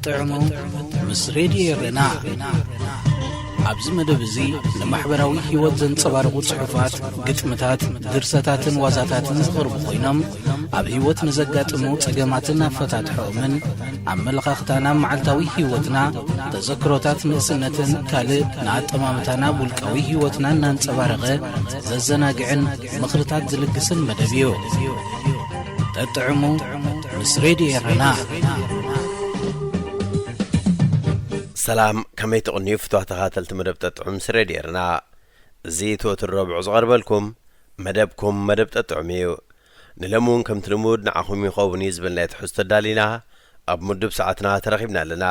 ጥዕሙ ምስ ሬድዮ ኤረና። ኣብዚ መደብ እዚ ንማሕበራዊ ህይወት ዘንጸባርቑ ጽሑፋት፣ ግጥምታት፣ ድርሰታትን ዋዛታትን ዝቐርቡ ኮይኖም፣ ኣብ ህይወት ንዘጋጥሙ ጸገማትን ኣፈታትሖኦምን፣ ኣመለኻኽታና፣ መዓልታዊ ህይወትና፣ ተዘክሮታት ንእስነትን ካልእ ንኣጠማምታና ውልቃዊ ህይወትና እናንጸባረቐ ዘዘናግዕን ምኽርታት ዝልግስን መደብ እዩ። ጠጥዕሙ ምስ ሬድዮ ኤረና። ሰላም፣ ከመይ ትቕንዩ ፍትዋት ተኸታተልቲ መደብ ጠጥዑም ምስ ሬድዮ ኤረና? እዚ እቲ ወትሩ ረቡዕ ዝቐርበልኩም መደብኩም መደብ ጠጥዑም እዩ። ንሎሚ እውን ከምቲ ልሙድ ንዓኹም ይኸውን እዩ ዝበልናዮ ትሕዝቶ ኣዳሊና ኣብ ምዱብ ሰዓትና ተረኺብና ኣለና።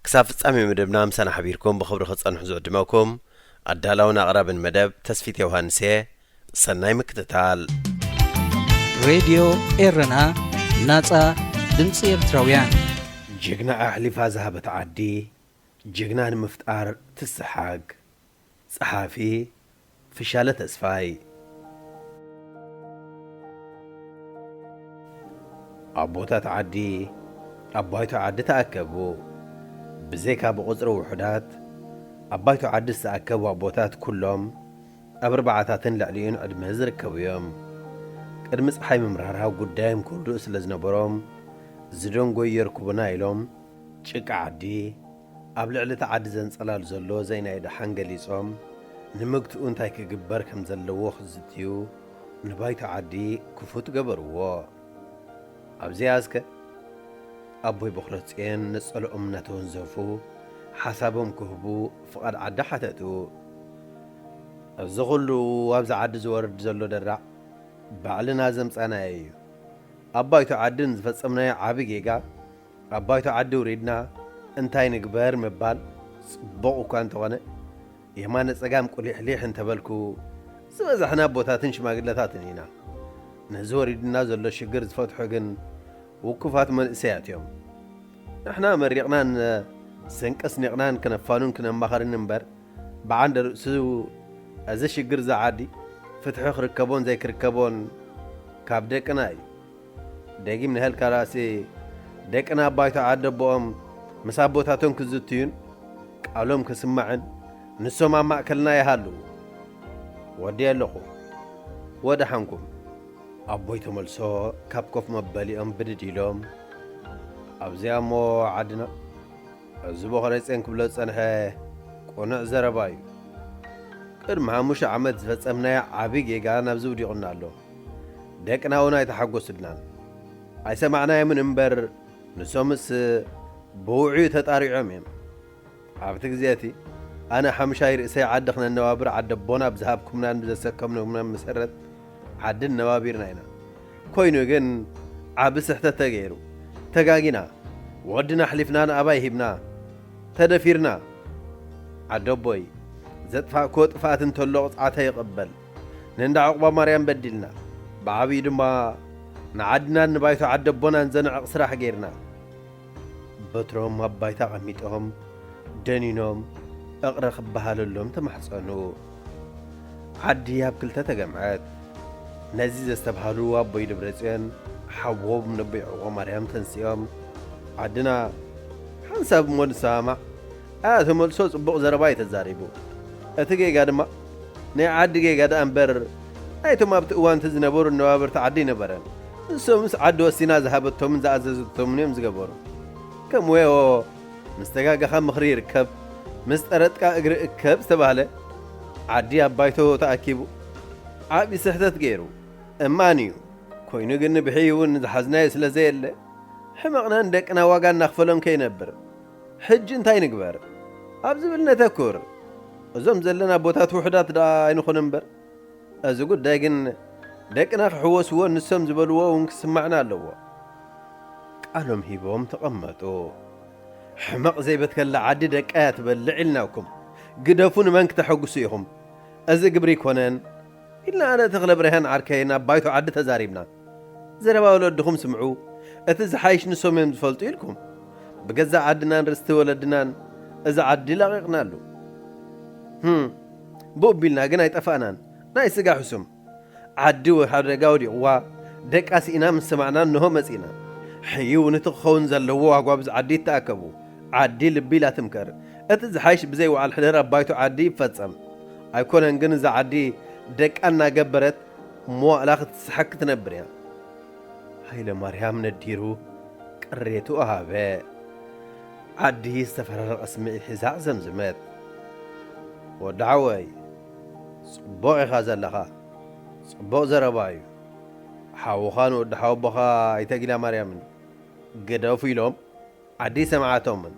ክሳብ ፍጻሜ መደብና ምሳና ሓቢርኩም ብኽብሪ ክጸንሑ ዝዕድመኩም ኣዳላውን ኣቕራብን መደብ ተስፊት ዮሃንስ እየ። ሰናይ ምክትታል። ሬድዮ ኤረና፣ ናጻ ድምጺ ኤርትራውያን። ጅግና ኣሕሊፋ ዝሃበት ዓዲ፣ ጅግና ንምፍጣር ትስሓግ። ጸሓፊ ፍሻለ ተስፋይ። ኣቦታት ዓዲ ኣብ ባይቶ ዓዲ ተኣከቡ። ብዘይካ ብቑጽሪ ውሑዳት ኣብ ባይቶ ዓዲ ዝተኣከቡ ኣቦታት ኩሎም ኣብ ኣርባዓታትን ልዕሊኡን ዕድመ ዝርከቡ እዮም። ቅድሚ ጸሓይ ምምራራ ጉዳዮም ክውድኡ ስለ ዝነበሮም ዝደንጎዩ የርክቡና ኢሎም ጭቃ ዓዲ ኣብ ልዕሊ እቲ ዓዲ ዘንጸላሉ ዘሎ ዘይናይ ደሓን ገሊጾም፣ ንምግትኡ እንታይ ክግበር ከም ዘለዎ ክዝትዩ ንባይቶ ዓዲ ክፉት ገበርዎ። ኣብዚኣ እስከ ኣቦይ በኹረጽዮን ነጸልኦም እናተወንዘፉ ሓሳቦም ክህቡ ፍቓድ ዓዲ ሓተቱ። እዚ ኹሉ ኣብዚ ዓዲ ዝወርድ ዘሎ ደራዕ ባዕልና ዘምጻናዮ እዩ። ኣብ ባይቶ ዓዲ ንዝፈጸምናዮ ዓቢ ጌጋ ኣብ ባይቶ ዓዲ ውሪድና እንታይ ንግበር ምባል ጽቡቕ እኳ እንተኾነ፣ የማነ ጸጋም ቁሊሕሊሕ እንተበልኩ፣ ዝበዛሕና ኣቦታትን ሽማግለታትን ኢና። ነዚ ወሪድና ዘሎ ሽግር ዝፈትሑ ግን ውኩፋት መንእሰያት እዮም። ንሕና መሪቕናን ስንቂ ኣስኒቕናን ክነፋኑን ክነማኸርን እምበር፣ ብዓንደ ርእሱ እዚ ሽግር እዚ ዓዲ ፍትሒ ክርከቦን ዘይክርከቦን ካብ ደቅና እዩ። ደጊም ንሀልካ ራእሲ ደቅና ኣብ ባይቶ ዓዲ ኣቦኦም ምስ ኣቦታቶም ክዝትዩን ቃሎም ክስማዕን ንሶም ኣብ ማእከልና ይሃልዉ። ወዲ ኣለኹ ወደሓንኩም። ኣቦይ ተመልሶ ካብ ኮፍ መበሊኦም ብድድ ኢሎም፣ ኣብዚኣ እሞ ዓድና እዚ ቦኸረጼን ክብሎ ዝጸንሐ ቅኑዕ ዘረባ እዩ። ቅድሚ ሓሙሽተ ዓመት ዝፈጸምናዮ ዓቢ ጌጋ ናብዚ ውዲቑና ኣሎ። ደቅና እውን ኣይተሓጎሱልናን። ኣይሰማዕናዮምን እምበር፣ ንሶምስ ብውዑዩ ተጣሪዖም እዮም። ኣብቲ ግዜ እቲ፣ ኣነ ሓምሻይ ርእሰይ ዓዲ ክነነባብር ዓደቦና ብዝሃብኩምናን ብዘሰከምኩምናን መሰረት ዓዲ ነባቢርና ኢና። ኮይኑ ግን ዓቢ ስሕተት ተገይሩ። ተጋጊና። ወድና ኣሕሊፍና ንኣባይ ሂብና። ተደፊርና። ዓደቦይ፣ ዘጥፋእክዎ ጥፍኣት እንተሎ ቅጽዓተይ ይቕበል። ንእንዳ ዕቑባ ማርያም በዲልና። ብዓብዩ ድማ ንዓድናን ንባይቶ ዓደቦናን ዘንዕቕ ስራሕ ገይርና። በትሮም ኣብ ባይታ ኣቐሚጦም ደኒኖም እቕረ ክበሃለሎም ተማሕጸኑ። ዓዲ ኣብ ክልተ ተገምዐት። ነዚ ዘስተብሃሉ ኣቦይ ደብረጽዮን ሓዎም ነቦይ ዕቑባ ማርያም ተንሲኦም፣ ዓድና ሓንሳብ እሞ ንሰማማዕ። ኣያ ተመልሶ ጽቡቕ ዘረባ እዩ ተዛሪቡ። እቲ ጌጋ ድማ ናይ ዓዲ ጌጋ ደኣ እምበር ናይቶም ኣብቲ እዋን እቲ ዝነበሩ ነባበርቲ ዓዲ ኣይነበረን። ንሶምስ ዓዲ ወሲና ዝሃበቶምን ዝኣዘዘቶምን እዮም ዝገበሩ። ከም ወዮ ምስ ተጋገኻ ምኽሪ ይርከብ፣ ምስ ጠረጥካ እግሪ እከብ ዝተባህለ ዓዲ ኣብ ባይቶ ተኣኪቡ ዓቢ ስሕተት ገይሩ። እማን እዩ። ኮይኑ ግን ንብሕይ እውን ዝሓዝናዮ ስለ ዘየለ ሕመቕና ንደቅና ዋጋ እናኽፈሎም ከይነብር ሕጂ እንታይ ንግበር ኣብ ዝብል ነተኩር። እዞም ዘለና ኣቦታት ውሑዳት ደኣ ኣይንኹን እምበር፣ እዚ ጉዳይ ግን ደቅና ክሕወስዎ ንሶም ዝበልዎ እውን ክስማዕና ኣለዎ። ቃሎም ሂቦም ተቐመጡ። ሕመቕ ዘይበትከላ ዓዲ ደቃ እያ ትበልዕ ኢልናኩም። ግደፉ ንመን ክተሐጉሱ ኢኹም? እዚ ግብሪ ኣይኮነን ኢልና ኣነ ተኽለ ብርሃን ዓርከይ ናብ ባይቶ ዓዲ ተዛሪብና። ዘረባ ወለድኹም ስምዑ፣ እቲ ዝሓይሽ ንሶም እዮም ዝፈልጡ ኢልኩም። ብገዛእ ዓድናን ርስቲ ወለድናን እዚ ዓዲ ለቒቕናሉ። ህም፣ ብኡ ቢልና ግን ኣይጠፋእናን። ናይ ስጋ ሕሱም። ዓዲ ወ-፣ ሓደጋ ወዲቕዋ፣ ደቃ ስኢና ምስ ሰማዕና እንሆ መጺእና። ሕዩ ነቲ ክኸውን ዘለዎ ኣጓብዝ ዓዲ ይተኣከቡ። ዓዲ ልቢ ኢላ ትምከር። እቲ ዝሓይሽ ብዘይ ወዓል ሕደር ኣብ ባይቶ ዓዲ ይፈጸም። ኣይኮነን ግን እዛ ዓዲ ደቃ እናገበረት መዋእላ ክትስሓክ ትነብር እያ። ሃይለ ማርያም ነዲሩ ቅሬቱ ሃበ። ዓዲ ዝተፈራረቐ ስምዒት ሒዛ ኣዘምዘመት። ወዲ ሓወይ፣ ጽቡቕ ኢኻ ዘለኻ። ጽቡቕ ዘረባ እዩ። ሓውኻን ወዲ ሓወቦኻ ኣይተ ጊላ ማርያምን ግደፉ ኢሎም ዓዲ ሰምዓቶምን።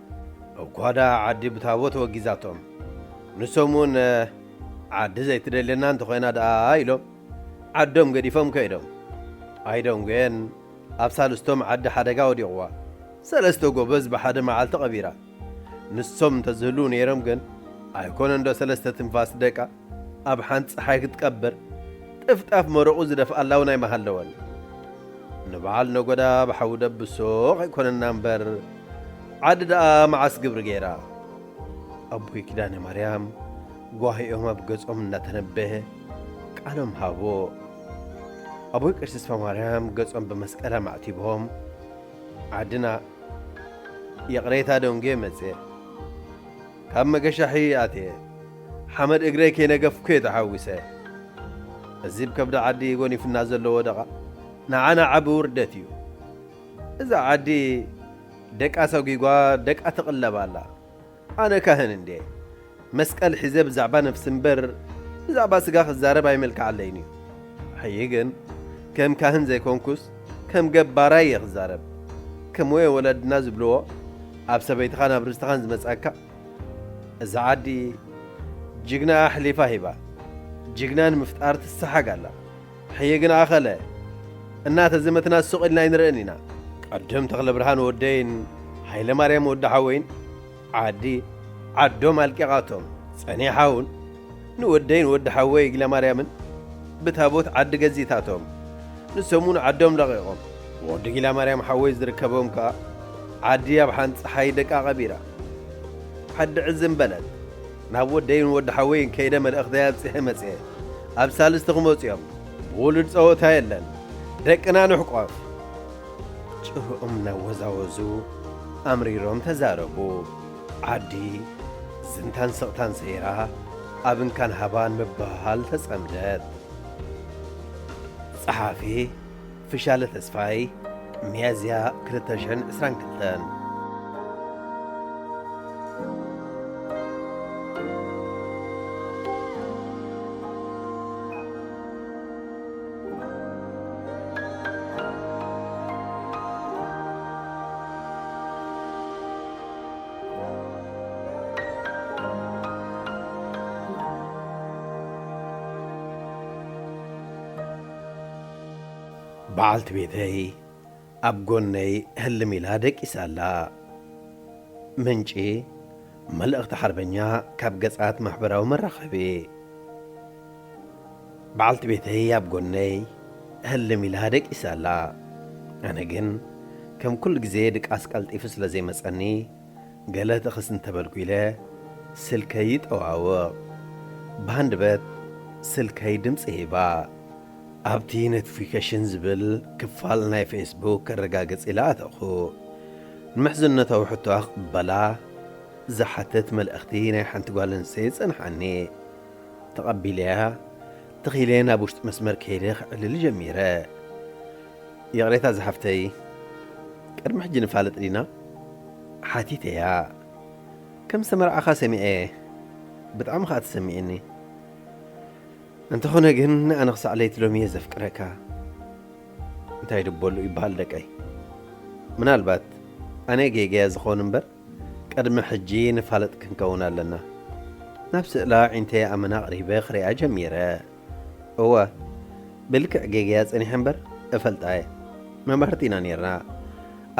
እኳ ደኣ ዓዲ ብታቦት ወጊዛቶም። ንሶም እውን ዓዲ ዘይትደልየና እንተኾይና ደኣ ኢሎም ዓዶም ገዲፎም ከይዶም። ኣይደንጎየን ኣብ ሳልስቶም ዓዲ ሓደጋ ወዲቕዋ። ሰለስተ ጎበዝ ብሓደ መዓልቲ ቀቢራ። ንሶም እንተዝህልዉ ነይሮም ግን ኣይኮነን ዶ ሰለስተ ትንፋስ ደቃ ኣብ ሓንቲ ጸሓይ ክትቀብር ጥፍጣፍ መረቑ ዝደፍኣላ እውን ኣይመሃለወን። ንበዓል ነጎዳ ብሓዊ ደብሶ ከይኮነና እምበር ዓዲ ደኣ መዓስ ግብሪ ገይራ። ኣቦይ ኪዳነ ማርያም ጓሂኦም ኣብ ገጾም እናተነበሀ ቃሎም ሃቦ። ኣቦይ ቀሺስ ተስፋ ማርያም ገጾም ብመስቀል ኣማዕቲቦም ዓድና ይቕሬታ ደንጉየ መጽየ። ካብ መገሻሒ ኣትየ። ሓመድ እግረይ ከይነገፍኩ እየ ተሓዊሰ። እዚ ብከብዲ ዓዲ ጎኒፉና ዘሎ ወደቓ ንዓና ዓቢ ውርደት እዩ። እዛ ዓዲ ደቃ ሰጒጓ ደቃ ትቕለብ ኣላ። ኣነ ካህን እንድየ። መስቀል ሒዘ ብዛዕባ ነፍሲ እምበር ብዛዕባ ስጋ ክዛረብ ኣይምልክዓለይን እዩ። ሕጂ ግን ከም ካህን ዘይኮንኩስ ከም ገባራይ እየ ክዛረብ። ከም ወየ ወለድና ዝብልዎ ኣብ ሰበይትኻን ኣብ ርስትኻን ዝመጻካ እዛ ዓዲ ጅግና ኣሕሊፋ ሂባ። ጅግና ንምፍጣር ትሰሓግ ኣላ። ሕጂ ግን ኣኸለ እናተዘመትና ስቕ ኢልና ኣይንርእን ኢና። ቀደም ተኽለ ብርሃን ወደይን ሃይለ ማርያም ወዲ ሓወይን ዓዲ ዓዶም ኣልቂቓቶም ጸኒሓ እውን ንወደይን ወዲ ሓወይ እግለ ማርያምን ብታቦት ዓዲ ገዚታቶም ንሶም እውን ዓዶም ለቒቖም። ወዲ ጊላ ማርያም ሓወይ ዝርከቦም ከኣ ዓዲ ኣብ ሓንቲ ጸሓይ ደቃ ቀቢራ። ዓዲ ዕዝም በለት። ናብ ወደይን ወዲ ሓወይን ከይደ መልእኽተይ ኣብጺሐ መጽየ። ኣብ ሳልስቲ ክመጹ እዮም። ብውሉድ ጸወታ የለን። ደቅና ንሕቆፍ። ጭርኦም እናወዛወዙ ኣምሪሮም ተዛረቡ። ዓዲ ዝንታን ስቕታን ሰይራ ኣብ እንካን ሃባን ምብህሃል ተጸምደት። ጸሓፊ ፍሻለ ተስፋይ፣ ሚያዝያ ክልተ ሽሕን ዕስራን ክልተን። በዓልቲ ቤተይ ኣብ ጎነይ ህልም ኢላ ደቂሳ ኣላ። ምንጪ መልእኽቲ ሓርበኛ ካብ ገጻት ማሕበራዊ መራኸቢ። በዓልቲ ቤተይ ኣብ ጎነይ ህልም ኢላ ደቂሳ ኣላ። ኣነ ግን ከም ኩሉ ግዜ ድቃስ ቀልጢፉ ስለ ዘይመጸኒ፣ ገለ ትኽስ እንተበልኩ ኢለ ስልከይ ይጠዋውቕ። ብሃንደበት ስልከይ ድምጺ ሂባ። ኣብቲ ኖቲፊኬሽን ዝብል ክፋል ናይ ፌስቡክ ከረጋግጽ ኢለ ኣተኹ። ንምሕዝነታዊ ሕቶኣ ክቕበላ ዝሓትት መልእኽቲ ናይ ሓንቲ ጓል ኣንስተይቲ ጸንሓኒ። ተቐቢለያ፣ ትኺለ ናብ ውሽጢ መስመር ከይደ ክዕልል ጀሚረ። ይቕሬታ ዝሓፍተይ፣ ቅድሚ ሕጂ ንፋለጥ ዲና? ሓቲተያ። ከም ዝተመርዓኻ ሰሚዐ፣ ብጣዕሚ ኸኣ ተሰሚዕኒ። እንተኾነ ግን ኣነ ክሳዕ ለይቲ ሎሚ እየ ዘፍቅረካ። እንታይ ድበሉ ይበሃል ደቀይ? ምናልባት ኣነ ጌገያ ዝኾን እምበር ቅድሚ ሕጂ ንፋለጥ ክንከውን ኣለና። ናብ ስእላ ዒንተይ ኣመና ኣቕሪበ ክሪኣ ጀሚረ። እወ፣ ብልክዕ ጌገያ ጸኒሐ እምበር እፈልጣ እየ። መማህርቲ ኢና ኔርና።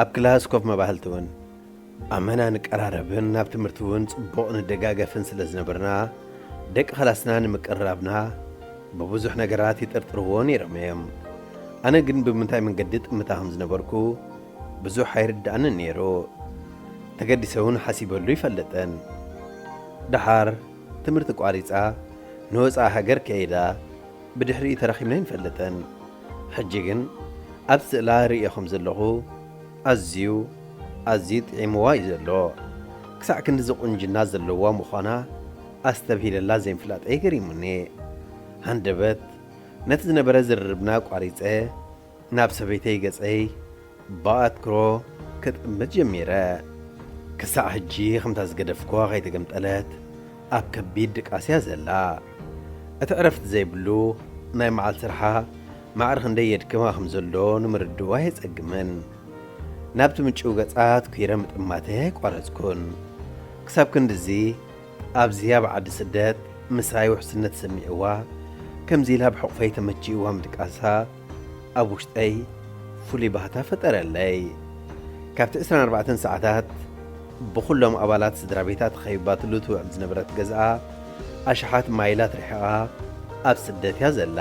ኣብ ክላስ ኮፍ መባህልቲ እውን። ኣመና ንቀራረብን ናብ ትምህርቲ እውን ጽቡቕ ንደጋገፍን ስለ ዝነበርና፣ ደቂ ክላስና ንምቅርራብና ብብዙሕ ነገራት ይጥርጥርዎ ነይሮም እዮም። ኣነ ግን ብምንታይ መንገዲ ጥምታ ከም ዝነበርኩ ብዙሕ ኣይርድኣንን ነይሩ። ተገዲሰ እውን ሓሲበሉ ይፈልጥን። ደሓር ትምህርቲ ቋሪጻ ንወጻኢ ሃገር ከይዳ፣ ብድሕሪኡ ተራኺብና ኣይንፈልጥን። ሕጂ ግን ኣብ ስእላ ርእዮ ከም ዘለኹ ኣዝዩ ኣዝዩ ጥዒምዋ እዩ ዘሎ። ክሳዕ ክንድዚ ቁንጅና ዘለዋ ምዃና ኣስተብሂለላ ዘይምፍላጠይ ገሪሙኒ። ሃንደበት ነቲ ዝነበረ ዝርርብና ኣቋሪጸ ናብ ሰበይተይ ገጸይ ብኣትክሮ ክጥምት ጀሚረ። ክሳዕ ሕጂ ከምታ ዝገደፍክዋ ከይተገምጠለት ኣብ ከቢድ ድቃስ እያ ዘላ። እቲ ዕረፍቲ ዘይብሉ ናይ መዓልቲ ስርሓ ማዕረ ክንደይ የድክማ ከም ዘሎ ንምርድዋ ኣየጸግምን። ናብቲ ምጭው ገጻ ኣትኲረ ምጥማተይ ኣይቋረጽኩን። ክሳብ ክንድዚ ኣብዚ ኣብ ዓዲ ስደት ምሳይ ውሕስነት ተሰሚዕዋ፣ ከምዚ ኢላ ብሕቑፈይ ተመቺእዋ ምድቃሳ ኣብ ውሽጠይ ፍሉይ ባህታ ፈጠረለይ። ካብቲ ዕስራን ኣርባዕተን ሰዓታት ብኹሎም ኣባላት ስድራ ቤታ ተኸቢባትሉ ትውዕል ዝነበረት ገዝኣ ኣሽሓት ማይላት ርሒቓ ኣብ ስደት እያ ዘላ።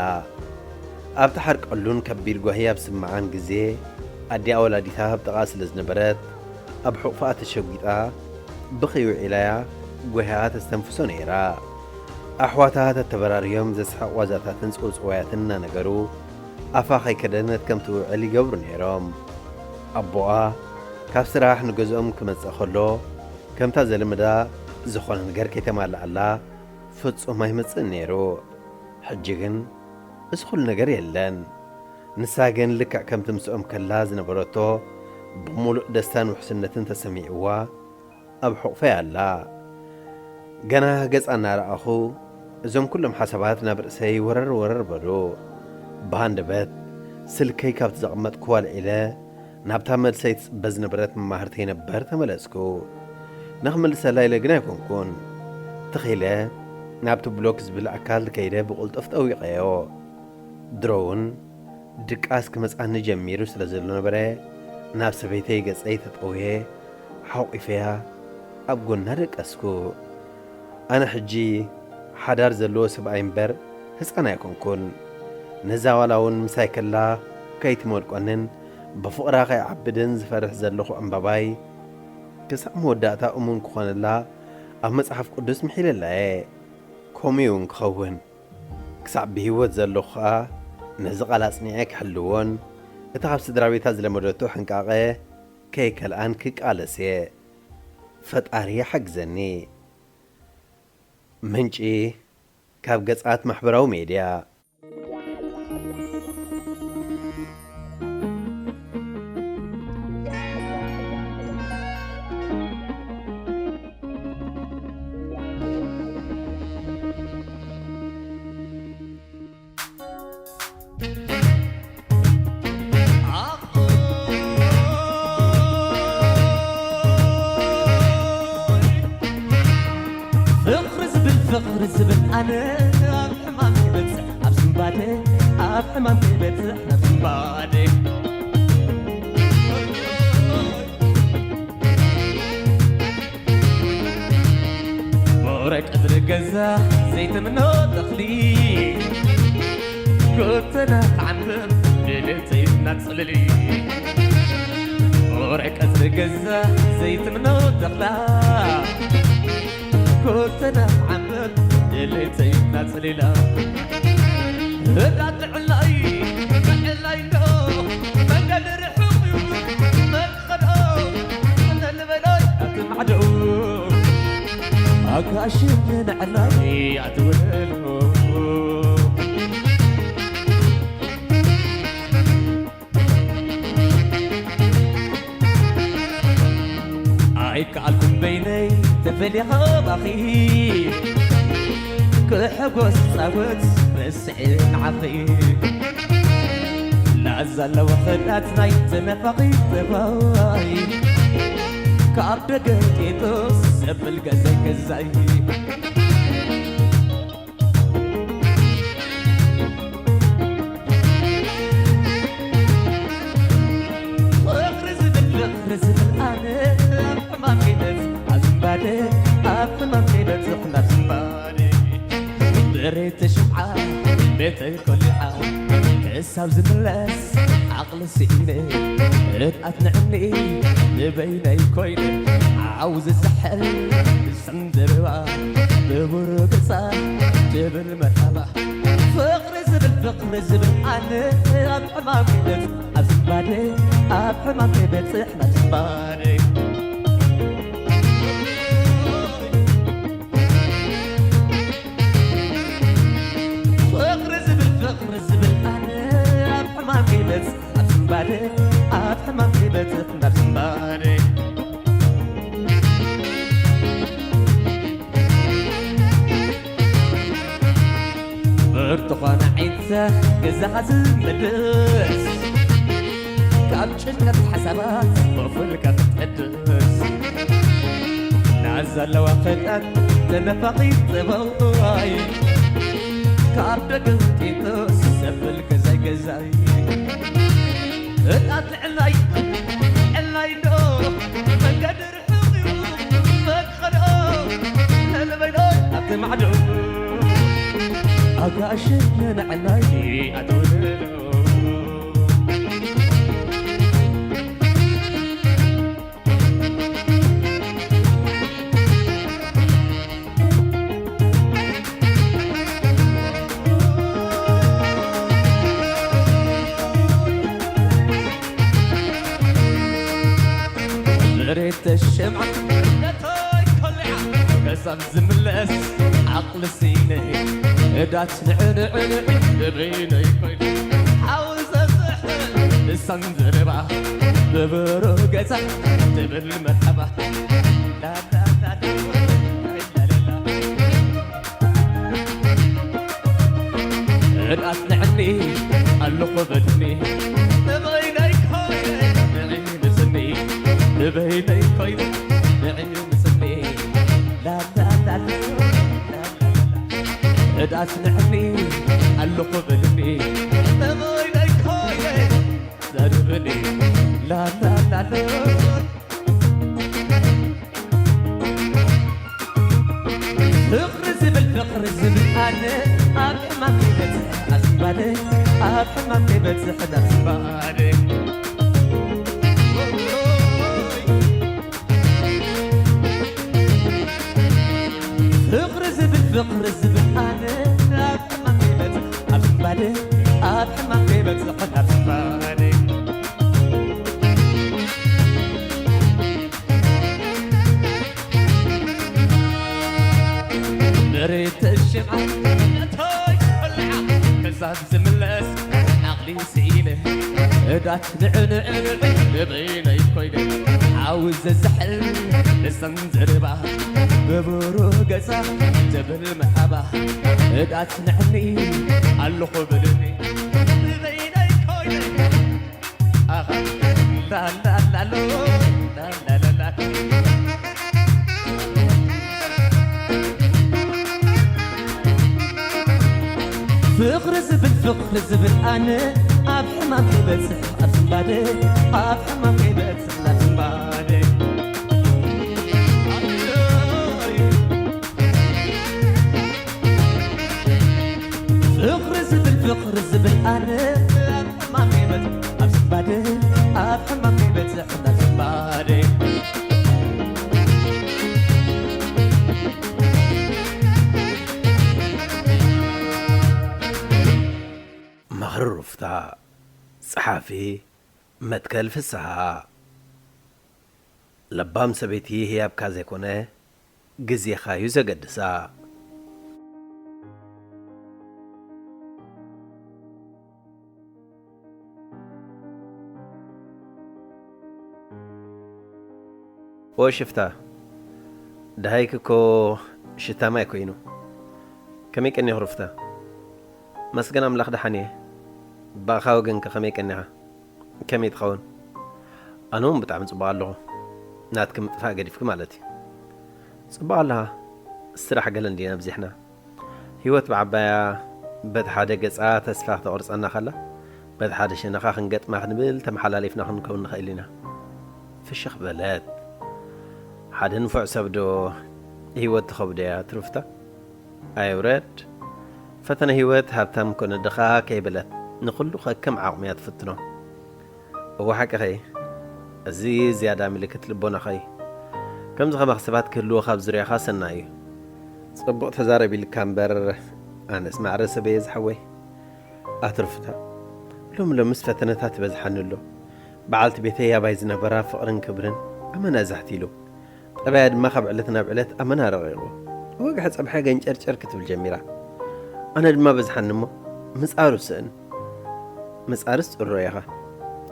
ኣብ ትሓርቀሉን ከቢድ ጓሂ ኣብ ዝስምዓን ግዜ፣ ኣዲኣ ወላዲታ ኣብ ጥቓኣ ስለ ዝነበረት፣ ኣብ ሕቑፋኣ ተሸጒጣ ብኽይ ውዒላ'ያ ጓሂኣ ተስተንፍሶ ነይራ። ኣሕዋታ ተተበራርዮም ዘስሕቕ ዋዛታትን ጽውጽዋያትን እናነገሩ፣ ኣፋ ከይከደነት ከም ትውዕል ይገብሩ ነይሮም። ኣቦኣ ካብ ስራሕ ንገዝኦም ክመጽእ ከሎ፣ ከምታ ዘለመዳ ዝኾነ ነገር ከይተማልኣላ ፍጹም ኣይመጽእን ነይሩ። ሕጂ ግን እዚ ኩሉ ነገር የለን። ንሳ ግን ልክዕ ከምቲ ምስኦም ከላ ዝነበረቶ ብምሉእ ደስታን ውሕስነትን ተሰሚዕዋ ኣብ ሕቑፈይ ኣላ። ገና ገጻ እናረኣኹ እዞም ኩሎም ሓሳባት ናብ ርእሰይ ወረር ወረር በሉ። ብሃንደበት ስልከይ ካብቲ ዘቐመጥክዎ ኣልዒለ ናብታ መልሰይ ትጽበ ዝነበረት መማህርተይ ነበር ተመለስኩ። ንኽምልሰላ ኢለ ግን ኣይኮንኩን። ትኽ ኢለ ናብቲ ብሎክ ዝብል ኣካል ከይደ ብቕልጡፍ ጠዊቐዮ። ድሮ እውን ድቃስ ክመጽኣኒ ጀሚሩ ስለ ዘሎ ነበረ፣ ናብ ሰበይተይ ገጸይ ተጠውየ ሓቑፈያ ኣብ ጎና ደቀስኩ። ኣነ ሕጂ ሓዳር ዘለዎ ሰብኣይ እምበር ህጻን ኣይኮንኩን። ነዛ ዋላ እውን ምሳይ ከላ ከይትመልቆንን ብፍቕራ ከይዓብድን ዝፈርሕ ዘለኹ ዕምባባይ፣ ክሳዕ መወዳእታ እሙን ክኾነላ ኣብ መጽሓፍ ቅዱስ ምሒለላ'የ። ከምኡ እውን ክኸውን። ክሳዕ ብህይወት ዘለኹ ኸኣ ነዚ ቃል ኣጽኒዐ ክሕልዎን፣ እቲ ካብ ስድራ ቤታ ዝለመደቶ ሕንቃቐ ከይከልኣን ክቃለስ'የ። ፈጣሪ ይሓግዘኒ። ምንጪ ካብ ገጻት ማሕበራዊ ሜድያ። ፍቕሪ ዝብል፣ ፍቕሪ ዝብል ኣነ ኣብ ሕማም ይበጽሕ፣ ኣብ ዝንባደ፣ ኣብ ሕማም ይበጽሕ፣ ኣብ ዝንባደ። ወረ ቀጽሪ ገዛ ዘይትምኖ ተኽሊ፣ ጎተና ክዓምር ድሌተይ እናጽልሊ። ወረ ቀጽሪ ገዛ ዘይትምኖ ተኽላ፣ ጎተና ክዓምር ድሌተይ እናጽልላ። እዳ ጥዕላይ፣ ጥዕላይ እንዶ መንገዲ ርሑቕ እዩ፣ መን ክኸድኦ? እንተ ንበላይ ኣቲ ማዕዶ፣ ኣጋሽ ንዕላይ ኣትውዕሎ። ኣይከኣልኩን በይነይ ተፈልየ ካባኺ፣ ክሕጎስ ክጻወት ረስዐ ንዓኺ። ላዛ ኣለዎ ኽእላት ናይ ተነፋቒ ጠባይ፣ ካብ ደገ ቄጦስ ዘብል ገዛይ ገዛይ። ፍቕሪ ዝብል፣ ፍቕሪ ዝብል ኣነ ኣብ ሕማም ከይበጽሕ፣ ኣብ ዝንባደ፣ ኣብ ሕማም ከይበጽሕ፣ ኣብ ዝንባደ። ብሬቲ ሽምዓ ቤተይ ኮሊዓ፣ ክሳብ ዝምለስ ዓቕሊ ስኢነ፣ ርግኣት ንዕኒ ንበይነይ ኮይነ፣ ዓው ዝስሕል ዘንበባ፣ ብቡር ገጻ ትብል መርሓባ። ፍቕሪ ዝብል፣ ፍቕሪ ዝብል ኣነ ኣብ ሕማም ክደት፣ ኣብ ዝንባደ፣ ኣብ ሕማም ከይበጽሕ ናብ ዝባነይ። ፍቕሪ ዝብል ፍቕሪ ዝብል ኣነ ኣብ ሕማም ከይበጽሕ ናብ ዝባነይ፣ ኣብ ሕማም ከይበጽሕ ናብ ዝባነይ። ብርቱኳን ዓይንተ ገዛኻ ዝምልስ፣ ካብ ጭንቀት ሓሳባት መፍልካ ክትሕድስ፣ ናዝ ዘለዋ ፍጥረት ተነፋቒ ጥበዋይ፣ ካብ ደገ ውጢጡስ ዘብል ገዛይ ገዛይ። እታ ትዕላይ ዕላይ ዶ መንገዲ ርሑቕ እዩ መድኸዶ፣ ለልበይ ዶ ኣብቲ ማዕዶ ኣጋሽ ንዕላይ ኣትውልዶ። ምሬት ተሸምዓ ነቶይ ኮሊዓ፣ ከሳብ ዝምለስ ዓቕሊ ሲነ፣ እዳት ንዕንዕንዕ ንበይነይ ኮይነ፣ ሓው ዘዝሕል ልሳን ዘረባ፣ ብብሩህ ገዛ ትብል መርሓባ። ላላላላ፣ ላላላላ። ርኣት ንዕኒ ኣለኹ በድኒ፣ ንበይነይ ኮይነ ንዕይ ምስኒ፣ ንበይነይ ኮይነ ንዕይ ምስኒ። ላላላላ፣ ርኣት ንዕኒ ኣለኹ በድኒ፣ ንበይነይ ኮይነ ዘርብኒ። ላላላላ። ፍቕሪ ዝብል ፍቕሪ ዝብል ኣነ ኣብ ሕማም ከይበጽሕ ኣዝንባደ፣ ኣብ ሕማም ከይበጽሕ ኣዝንባደ። ፍቕሪ ዝብል ፍቕሪ ዝብል ኣነ ኣብ ሕማም ከይበጽሕ ኣዝንባደ፣ ኣብ ሕማም ከይበጽሕ ኣዝንባደ። መሬት ተሽዓ ነቶይ ቆልዓ ክሳብ ዝምለስ ዓቕሊ ስኢነ፣ እዳት ንዕንዕንዕ ንበይነይ ኮይነ፣ ሓዊ ዘዝሕል ልሳን ዘረባ፣ ብብሩህ ገጻ ትብል መሓባ፣ እዳት ንዕኒ ኣለኹ ብልኒ ንበይነይ ኮይነ። ኣኻ ላላላሎ ላላላላ። ፍቕሪ ዝብል ፍቕሪ ዝብል ኣነ ኣብ ሕማም ከይበጽሕ ኣብ ዝንባደ፣ ኣብ ሕማም ከይበጽሕ ናብ ዝንባደ። ፍቕሪ ዝብል ፍቕሪ ዝብል ኣነ ኣብ ሕማም ከይበጽሕ ኣብ ዝንባደ፣ ኣብ ሕማም ከይበጽሕ ናብ ዝንባደ። ማኽሪ ሩፍታ። ጸሓፊ መትከል ፍስሃ። ለባም ሰበይቲ ህያብካ ዘይኮነ፣ ግዜኻ'ዩ ዘገድሳ። ኦ ሽፍታ፣ ደሃይክ እኮ ሽታ ማይ ኮይኑ። ከመይ ቀኒኹ ሩፍታ? መስገን ኣምላኽ ደሓን እየ። ብኣኻ ወገንከ ከመይ ቀኒኻ? ከመይ ትኸውን? ኣነ እውን ብጣዕሚ ጽቡቕ ኣለኹ። ናትኪ ምጥፋእ ገዲፍኪ ማለት እዩ። ጽቡቕ ኣለኻ። ስራሕ ገለ እንዲና ኣብዚሕና። ህይወት ብዓባያ በቲ ሓደ ገጻ ተስፋ ክተቑርጸና ከላ፣ በቲ ሓደ ሸነኻ ክንገጥማ ክንብል ተመሓላሊፍና ክንከውን ንኽእል ኢና። ፍሽኽ በለት። ሓደ ንፉዕ ሰብዶ ህይወት ትኸብዶ እያ ትሩፍታ? ኣይውረድ። ፈተነ ህይወት ሃብታም ኮነ ድኻ ከይበለት ንኹሉ ከከም ዓቕሙ እያ ትፍትኖ። እወ ሓቅኺ። እዚ ዝያዳ ምልክት ልቦናኺ። ከምዚ ከማኺ ሰባት ክህልዉኻ ኣብ ዙርያኻ ሰናይ እዩ። ጽቡቕ ተዛረብ ኢልካ እምበር ኣነስ ማዕረ ሰበየ ዝሓወይ። ኣትርፍታ። ሎሚ ሎምስ ፈተነታት ይበዝሓኒ ኣሎ። በዓልቲ ቤተይ ኣባይ ዝነበራ ፍቕርን ክብርን ኣመና ዛሕቲሉ። ጠባያ ድማ ካብ ዕለት ናብ ዕለት ኣመና ረቒቑ። ወግሐ ጸብሐ ገንጨርጨር ክትብል ጀሚራ። ኣነ ድማ በዝሓኒ እሞ ምጻሩ ስእን። ምጻርስ ጽሮ ኢኻ።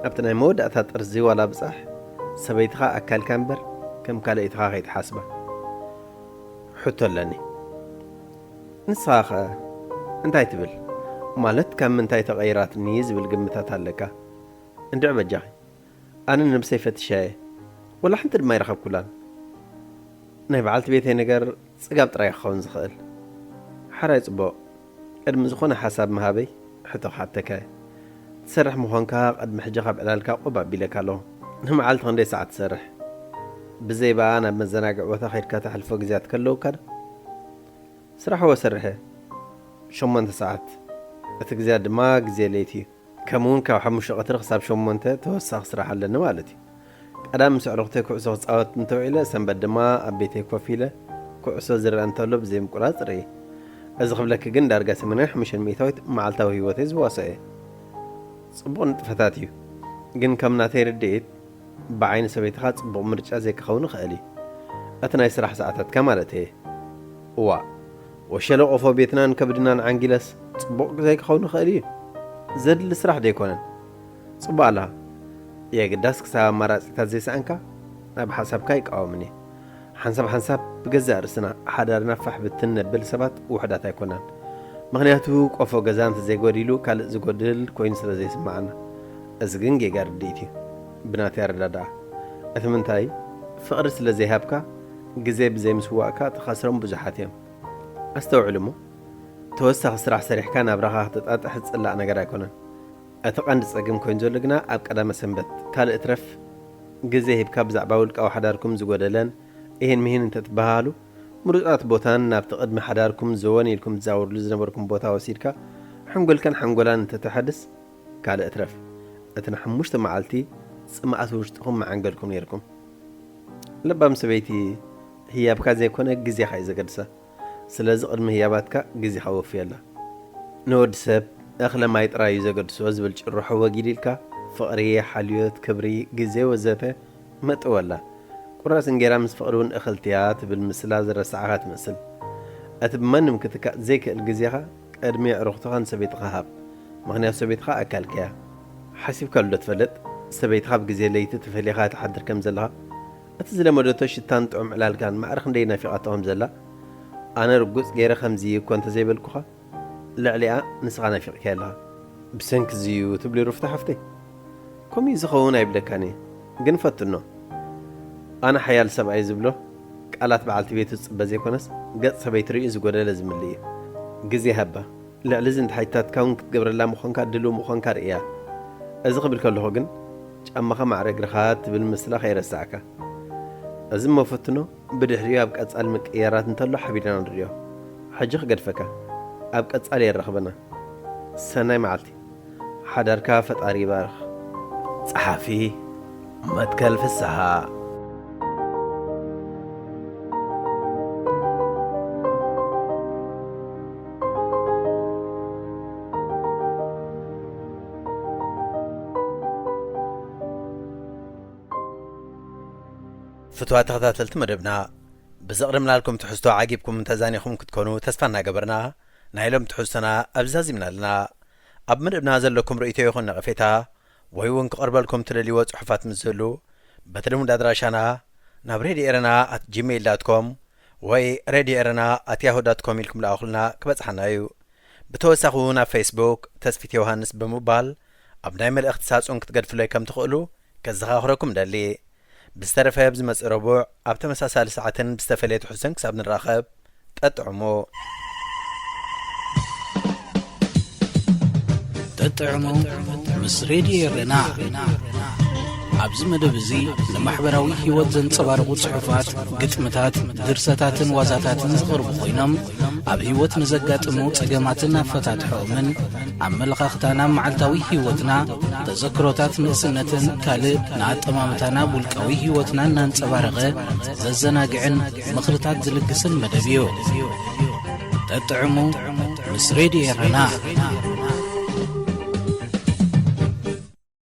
ኣብቲ ናይ መወዳእታ ጥርዚ ዋላ ብጻሕ ሰበይትኻ ኣካልካ እምበር ከም ካልኣይትኻ ከይትሓስባ። ሕቶ ኣለኒ። ንስኻ ኸ እንታይ ትብል? ማለት ካብ ምንታይ ተቐይራትኒ ዝብል ግምታት ኣለካ? እንድዒ በጃኺ። ኣነ ነብሰይ ፈትሻ እየ። ወላ ሓንቲ ድማ ኣይረኸብኩላን። ናይ በዓልቲ ቤተይ ነገር ጽጋብ ጥራይ ክኸውን ዝኽእል። ሓራይ ጽቡቕ። ቅድሚ ዝኾነ ሓሳብ ምሃበይ ሕቶ ክሓተካ እየ። ትሰርሕ ምዃንካ ቅድሚ ሕጂ ካብ ዕላልካ ቆብ ኣቢለካ ኣለኹ። ንመዓልቲ ክንደይ ሰዓት ትሰርሕ? ብዘይ ብኣ ናብ መዘናግዒ ቦታ ከይድካ ተሕልፎ ግዜያት ከለውካ ዶ? ስራሕ ወሰርሐ ሸሞንተ ሰዓት። እቲ ግዜያት ድማ ግዜ ለይቲ እዩ። ከምኡ እውን ካብ ሓሙሽተ ቀትሪ ክሳብ ሸሞንተ ተወሳኺ ስራሕ ኣለኒ ማለት እዩ። ቀዳም ምስ ኣዕሩኽተይ ኩዕሶ ክጻወት እንተውዒለ፣ ሰንበት ድማ ኣብ ቤተይ ኮፍ ኢለ ኩዕሶ ዝረአ እንተሎ ብዘይ ምቁራጽ ርኢ። እዚ ክብለኪ ግን ዳርጋ ሰማንያ ሓሙሽተ ሚእታዊት መዓልታዊ ህይወተይ ዝዋስኦ እየ። ጽቡቕ ንጥፈታት እዩ፣ ግን ከም ናተይ ርድኢት ብዓይኒ ሰበይትኻ ጽቡቕ ምርጫ ዘይክኸውን ይኽእል እዩ። እቲ ናይ ስራሕ ሰዓታትካ ማለት እየ። እዋእ፣ ወሸለ ቆፎ ቤትናን ከብድናን ዓንጊለስ ጽቡቕ ዘይክኸውን ይኽእል እዩ። ዘድሊ ስራሕ ደይኮነን። ጽቡቕ ኣለኻ። የግዳስ ክሳብ ኣማራጺታት ዘይሰኣንካ ኣብ ሓሳብካ ኣይቃወምን እየ። ሓንሳብ ሓንሳብ ብገዛእ ርእስና ሓዳርና ፋሕ ብትን ነብል ሰባት ውሑዳት ኣይኮናን። ምኽንያቱ ቆፎ ገዛ እንተዘይጎዲሉ ካልእ ዝጎድል ኮይኑ ስለ ዘይስምዓና። እዚ ግን ጌጋ ርድኢት እዩ። ብናተይ ኣረዳድኣ። እቲ ምንታይ ፍቕሪ ስለ ዘይሃብካ ግዜ ብዘይምስዋእካ ትኸስሮም ብዙሓት እዮም። ኣስተውዕል እሞ፣ ተወሳኺ ስራሕ ሰሪሕካ ናብራኻ ክተጣጥሕ ዝጽላእ ነገር ኣይኮነን። እቲ ቀንዲ ጸገም ኮይኑ ዘሎ ግና ኣብ ቀዳመ ሰንበት ካልእ እትረፍ ግዜ ሂብካ ብዛዕባ ውልቃዊ ሓዳርኩም ዝጎደለን እሂን ምሂን እንተትበሃሃሉ፣ ምሩጻት ቦታን ናብቲ ቅድሚ ሓዳርኩም ዘወን ኢልኩም ትዛወርሉ ዝነበርኩም ቦታ ወሲድካ ሓንጎልካን ሓንጎላን እንተተሐድስ ካልእ እትረፍ እቲ ንሓሙሽተ መዓልቲ ጽምኣት ውሽጥኹም መዓንገልኩም ነይርኩም። ለባም ሰበይቲ ህያብካ ዘይኮነ ግዜኻ እዩ ዘገድሳ። ስለዚ ቅድሚ ህያባትካ ግዜኻ ወፍየላ። ንወዲ ሰብ እኽለ ማይ ጥራይ እዩ ዘገድሶ ዝብል ጭርሖ ወጊድ ኢልካ ፍቕሪ፣ ሓልዮት፣ ክብሪ፣ ግዜ ወዘተ መጥወላ። ቁራስ እንጌራ ምስ ፍቕሪ እውን እኽልቲ እያ ትብል ምስላ ዝረሳዕኻ ትመስል። እቲ ብማንም ክትካእ ዘይክእል ግዜኻ ቅድሚ ኣዕሩኽትኻን ሰበይትኻ ሃብ። ምኽንያቱ ሰበይትኻ ኣካልካ እያ። ሓሲብካሉ ዶ ትፈልጥ? ሰበይትኻ ኣብ ግዜ ለይቲ ተፈሊኻ ትሓድር ከም ዘለኻ። እቲ ዝለመደቶ ሽታን ጥዑም ዕላልካን ማዕረ ክንደይ ናፊቓቶ ከም ዘላ። ኣነ ርጉጽ ገይረ ከምዚ እዩ እኮ እንተዘይበልኩኻ፣ ልዕሊኣ ንስኻ ናፊቕካያ ኣለኻ። ብሰንኪ እዚ እዩ ትብሊ ሩፍታ ሓፍተይ? ከምኡ እዩ ዝኸውን ኣይብለካን እየ፣ ግን ፈትኖ። ኣነ ሓያል ሰብኣይ ዝብሎ ቃላት በዓልቲ ቤቱ ዝጽበ ዘይኮነስ፣ ገጽ ሰበይቲ ርእዩ ዝጎደለ ዝምልእ እዩ። ግዜ ሃባ። ልዕሊ እዚ እንተሓቲታትካ እውን ክትገብረላ ምዃንካ ድሉው ምዃንካ ርእያ። እዚ ክብል ከለኹ ግን፣ ጫማኻ ማዕረ እግርኻ ትብል ምስላ ከይረሳዕካ። እዚ እሞ ፈትኖ፣ ብድሕሪኡ ኣብ ቀጻሊ ምቅይያራት እንተሎ ሓቢርና ንርእዮ። ሕጂ ክገድፈካ። ኣብ ቀጻሊ የራኽበና። ሰናይ መዓልቲ። ሓዳርካ ፈጣሪ ይባርኽ። ጸሓፊ መትከል ፍስሃ። ፍትዋ ተኸታተልቲ መደብና፣ ብዘቕረብናልኩም ትሕዝቶ ዓጊብኩም ተዛኒኹም ክትኮኑ ተስፋ እናገበርና፣ ናይ ሎም ትሕዝቶና ኣብዚ ዛዚምና ኣለና። ኣብ መደብና ዘለኩም ርእይቶ ይኹን ነቐፌታ፣ ወይ እውን ክቐርበልኩም ትደልይዎ ጽሑፋት ምስ ዝህሉ፣ በቲ ልሙድ ኣድራሻና ናብ ሬድዮ ኤረና ኣት ጂሜይል ዳት ኮም ወይ ሬድዮ ኤረና ኣት ያሁ ዳት ኮም ኢልኩም ለኣኹልና ክበጽሓና እዩ። ብተወሳኺ እውን ኣብ ፌስቡክ ተስፊት ዮሃንስ ብምባል ኣብ ናይ መልእኽቲ ሳጹን ክትገድፍለይ ከም ትኽእሉ ከዘኻኽረኩም ደሊ። ብዝተረፈ ኣብ ዝመጽእ ረቡዕ ኣብ ተመሳሳሊ ሰዓትን ብዝተፈለየ ትሕዝቶን ክሳብ ንራኸብ፣ ጠጥዕሙ። ጠጥዕሙ ምስ ሬድዮ ኤረና። ኣብዚ መደብ እዚ ንማሕበራዊ ህይወት ዘንጸባርቑ ጽሑፋት፣ ግጥምታት፣ ድርሰታትን ዋዛታትን ዝቐርቡ ኮይኖም፣ ኣብ ህይወት ንዘጋጥሙ ጸገማትን ኣፈታትሖኦምን፣ ኣመለኻኽታና ኣብ መዓልታዊ ህይወትና፣ ተዘክሮታት ንእስነትን ካልእ ንኣጠማምታና ኣብ ውልቃዊ ህይወትና እናንጸባረቐ ዘዘናግዕን ምኽርታት ዝልግስን መደብ እዩ። ጠጥዕሙ ምስ ሬድዮ ኤረና።